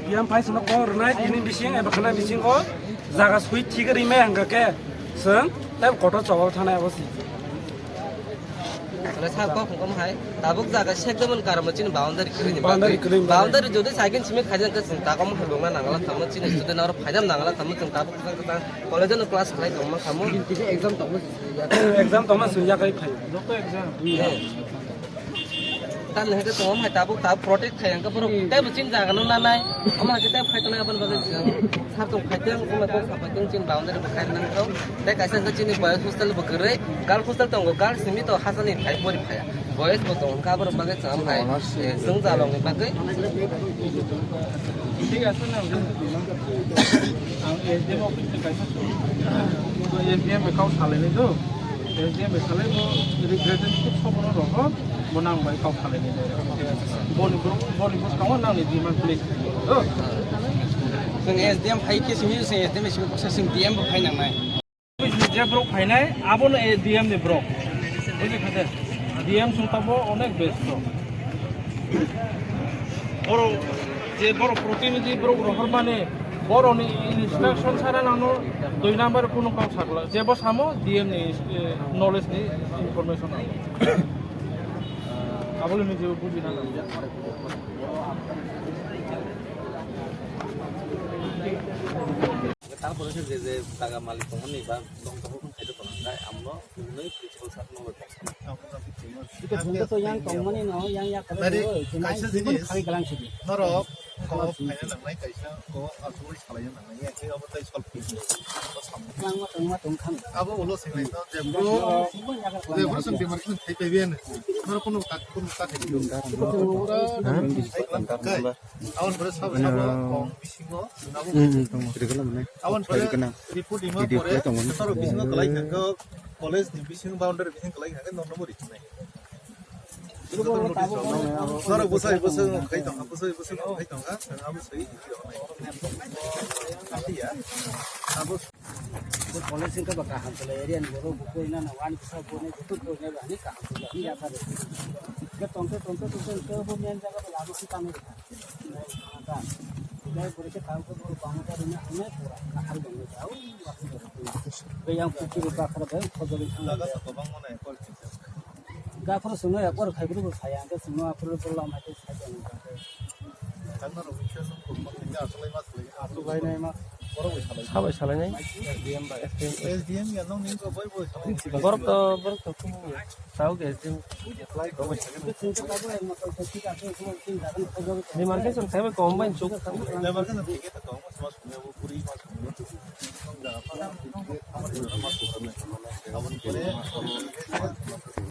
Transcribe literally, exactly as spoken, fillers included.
Yang phai sino kong rwnai tini bising eba khana bisingo jaga sui thik rimai hangka ke seng tei kotor chobao thanai abo si. Wala sa kok hongkom hai, tabuk jaga sekdamon karamo chini boundary kwrwini bagwi. Boundary kwrwini bagwi. Boundary jodi cycle simi khaijak khe chwng takom hai bongna nangala tamo chini student aro phainam nangala tamo chwng tabuk kwchang kwchang college no class khlai tongma tamo. Exam tongma swijak. Exam tongma swijak hai phai. Joto exam. Tamni hwnkhe tongo hai tabuk tabuk protect khai hwnkhe borok teibo chini jaga no nanai. Omo hai khe tei khai tongnai aboni bagwi chwng sar tong khai tong, omo kok sapai tong chini boundary bo khai nang thok. Tei kaisa hwnkhe chini boys hostel bo kwrwi, girl hostel tongo, girl simi to hachani khai pori phaya. Boys bo tongo hwnkhe aborok bagwi chwng hai, eh, chwng jalokni bagwi. Thik ase na, ang S D M office ni kaisa S D M bai kok salainai do. S D M bai salai bo regret khe sobono rogo bo nang bai kok salainai do. Boni bro, boni bro kawa nang ni demand please. Do. Sing S D M phai khe simi sing S D M simi kosa sing D M bo phai nang nai. Je bro phainai abo no D M ni bro. Buji khade. D M sung tabo onek besto. Boro je boro protinidhi boro rohor mani boro ni instruction sara nang no dui number kuno kok sakla. Je bo samo D M ni, eh, knowledge ni information abo. Abo le ni je buji na nang. Tarpore se je je jaga malik tongmani ba tong tong khai tong nai amno nui principal sir no. Ito tungto to yang tongmani no yang ya kare. Nari, oi, kaisa jemon jinis. Khari galang sidi. Norok ko phaina nangnai kaisa ko asugwi salaina nangnai ya khe abo tai solve khe. Langma tongma tongthang. Abo ulo singlai to je bro. Jemon ya kare. Je bro sung demarcation thai paibi ano. Norok kono tak kono tak. Ito tungto. Kai. Aboni pore sabo sabo kong bisingo. Hmm, hmm, tong. Aboni pore report ima pore sabo bisingo kalai thangkha college ni bising boundary bising kalai thangkha norno bo rikhwnai. Norok bwsai bwsai khai tongkha, bwsai bwsai khai tongkha, abo soi. Abo Police wngkha ba kaham kwlai area ni borok bo koi nana wani bwsa bo nai joto koi nai ba hani kaham kwlai hani yakha rw. Hwnkhe tongkhe tongkhe tongkhe hwnkhe bo main jaga bo lama si tangwi rwkha. Hwnkhe borok khe tangkhe borok bangma rwna hwnwi pura kaham rwkha. Bai yang puki rw bakra bai khojagwi thangwi. Jaga sa kwbangma nai kol. Gaphuru sungno ya kor khai guru saya hwnkhe sungno aphuru lama khe sai. Sabai salainai. S D M ya nong ning ko bai bai salainai. Borok to, borok to kumu. Sao ke S D M. Demarcation khai bai kom bai chuk. Demarcation thik khe to mas mas puri mas. Aboni pore